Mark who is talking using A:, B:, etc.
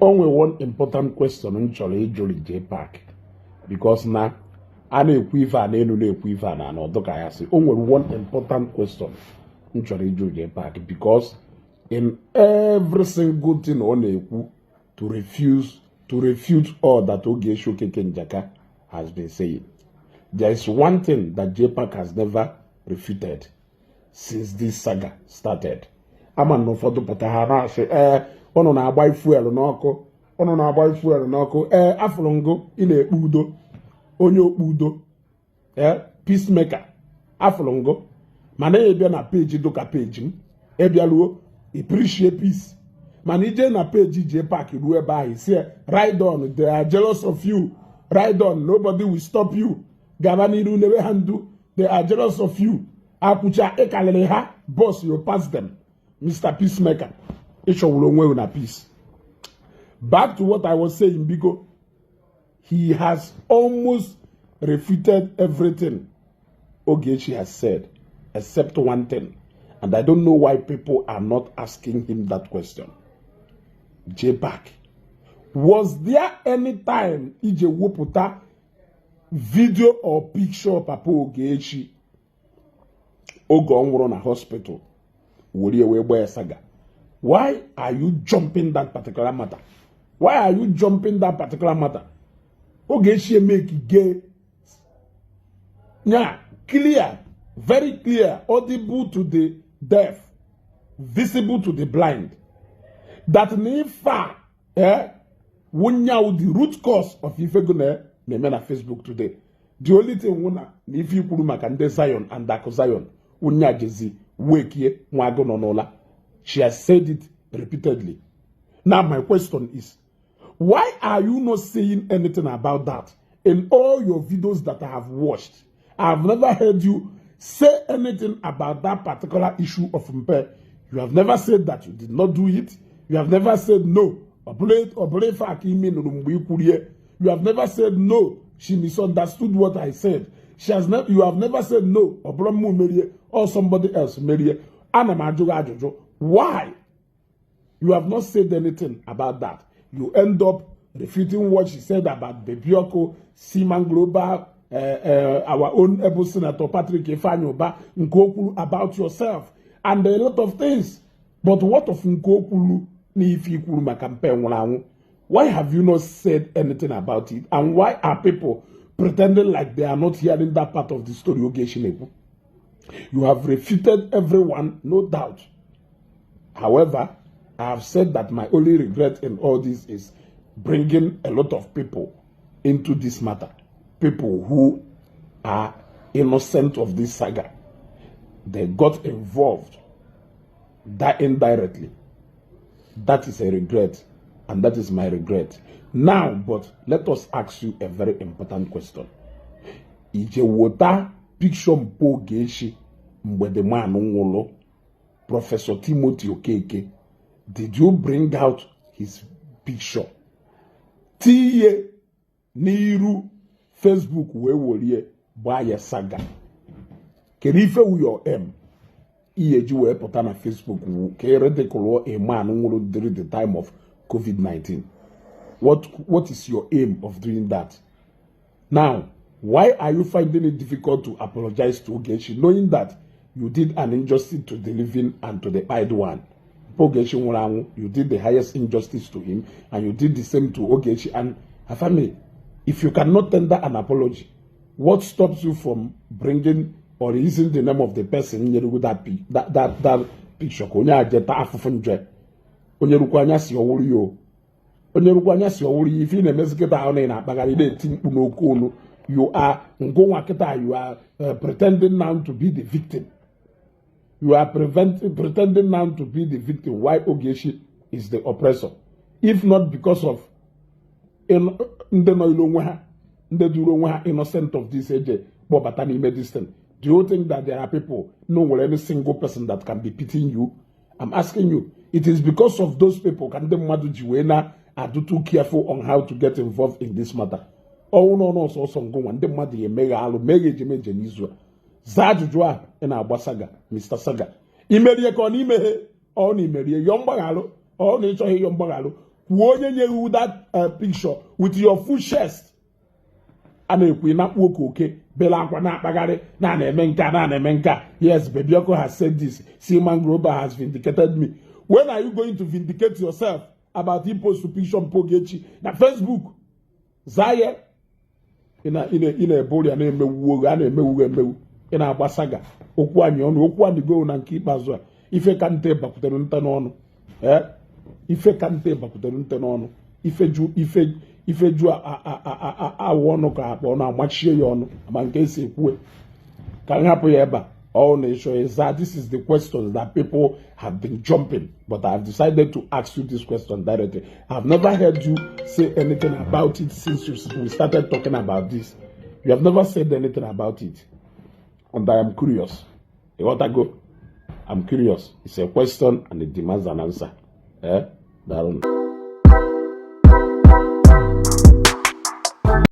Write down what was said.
A: O nwere one important question m chọrọ ịjụrụ JPAC, because na a na-ekwu ife a n'elu, na-ekwu ife a na ana, ọdụ ka ya sị. O nwere one important question m chọrọ ịjụ JPAC, because in every single thing ọ na-ekwu to refuse to refute all that Ogechi Okeke Njaka has been saying, there is one thing that JPAC has never refuted since this saga started. Ama na ụfọdụ pụta, ha na-asị, "Ee, ụnụ na-agba fuel n'ọkụ, ụnụ na-agba fuel n'ọkụ." Ee, afụrụ ngụ ị na-ekpe udo, onye okpu udo, ee, peacemaker, afụrụ ngụ. Mana ịbịa na peji dụka peji m, ịbịaruo appreciate peace, mana ije na peji JPAC, ruo ebe ahụ, isi ride on, they are jealous of you, ride on, nobody will stop you, gaba n'iru n'ebe ha ndu, they are jealous of you. Akwụcha ịkarịrị ha, boss, you pass them. Mr. Peacemaker, ịchọwuru onwe na peace. Back to what I was saying, biko, he has almost refuted everything Ogechi has said except one thing, and I don't know why people are not asking him that question. JPAC, was there any time ije wepụta video or picture Papa Ogechi oge ọ nwụrụ na hospital were wee gbaa ya saga? Why are you jumping that particular matter? Why are you jumping that particular matter? Ogechi make gay nya clear, very clear, audible to the deaf, visible to the blind, that na ife a wụnyawu the root cause of ife go na na-eme na Facebook today. The only thing wụ na ife ikwuru maka ndị Zion and Akụ Zion wụnya jezi wekie nwa agụ nọ n'ụla. She has said it repeatedly. Now my question is, why are you not saying anything about that? In all your videos that I have watched, I've never heard you say anything about that particular issue of Mpe. You have never said that you did not do it. You have never said no. Ọ bụla ife aka ime nụrụ mgbe i kwurie. You have never said no, she misunderstood what I said. She has never, you have never said no, ọ bụrụ mụ merie or somebody else merie. Ana m ajụ gị ajụjụ. Why? You have not said anything about that. You end up refuting what she said about Babyoko, Seaman Global, our own able Senator Patrick Ifeanyi Uba, nke o kwuru about yourself, and a lot of things. But what of nke o kwuru na ife i kwuru maka mpe nwụrụ anwụ? Why have you not said anything about it? And why are people pretending like they are not hearing that part of the story Ogechi na-ekwu? You have refuted everyone, no doubt. However, I have said that my only regret in all this is bringing a lot of people into this matter. People who are innocent of this saga. They got involved that indirectly. That is a regret, and that is my regret. Now, but let us ask you a very important question. Ije wota picture mpo Ogechi mgbe the man nwụrụ, Professor Timothy Okeke, did you bring out his picture tinye n'iru Facebook wee werie gbaa ya saga? Kedu ife wu your aim ihe ji wee pụta na Facebook wu ka e ridicule a man nwụrụ during the time of COVID-19? What is your aim of doing that? Now, why are you finding it difficult to apologize to Ogechi, knowing that you did an injustice to the living and to the dead one? Ogechi nwụrụ anwụ, you did the highest injustice to him, and you did the same to Ogechi and her family. If you cannot tender an apology, what stops you from bringing or using the name of the person nyere you that picture ka onye a jeta afụfụ nje, onye rukwa anya si ọwụrụ ya o, onye rukwa anya si ọwụrụ ya? Ife ị na-emezi kịta ahụ na ị na-akpagharị na-eti mkpu n'oke olu, you are ngụnwa kịta, you are pretending now to be the victim. You are pretending now to be the victim while Ogechi is the oppressor. If not because of ndị nọ ilu onwe ha, ndị duru onwe ha innocent of this eje kpọbata n'ime this thing, do you think that there are people, no nwere any single person that can be pitying you? I'm asking you. It is because of those people ka ndị mmadụ ji wee na-adụ too careful on how to get involved in this matter. Ọnwụ n'ọnụ ọsọsọ ngụnwa ndị mmadụ ya emeghe alụ meghe ejemeje n'izu a. Zaa ajụjụ a ị na-agba saga, Mr. Saga. Imerie ka ọ na imeghe, ọ na imerie yọọ mgbaghalụ, ọ na ịchọghị ịyọ mgbaghalụ. Kwuo onye nyewu that picture with your full chest. A na-ekwu, ịnakpu oke oke bele akwa na-akpagharị na na-eme nke a, na na-eme nke a. Yes, Baby Oko has said this. Seaman Global has vindicated me. When are you going to vindicate yourself about him post picture Mpogechi na Facebook? Zaa. Ị na-ebe ụrịa na-emewu oge a na-emewu emewu, ị na-agba saga okwu anyị ọnụ, okwu adịgo na nke ikpeazụ a. Ife ka nte bakwutere nte n'ọnụ, ee, ife ka nte bakwutere nte n'ọnụ, ife ju ife, ife ju awụ ọnụ ka akpa ọnụ amachie ya ọnụ. Ma nke esi ekwue ka m hapụ ya ebe a. Ọ na-ịchọ ịza. This is the questions that people have been jumping, but I have decided to ask you this question directly. I have never heard you say anything about it since we started talking about this. You have never said anything about it, and I am curious. You want to go? I'm curious. It's a question and it demands an answer. Eh? Daalụ.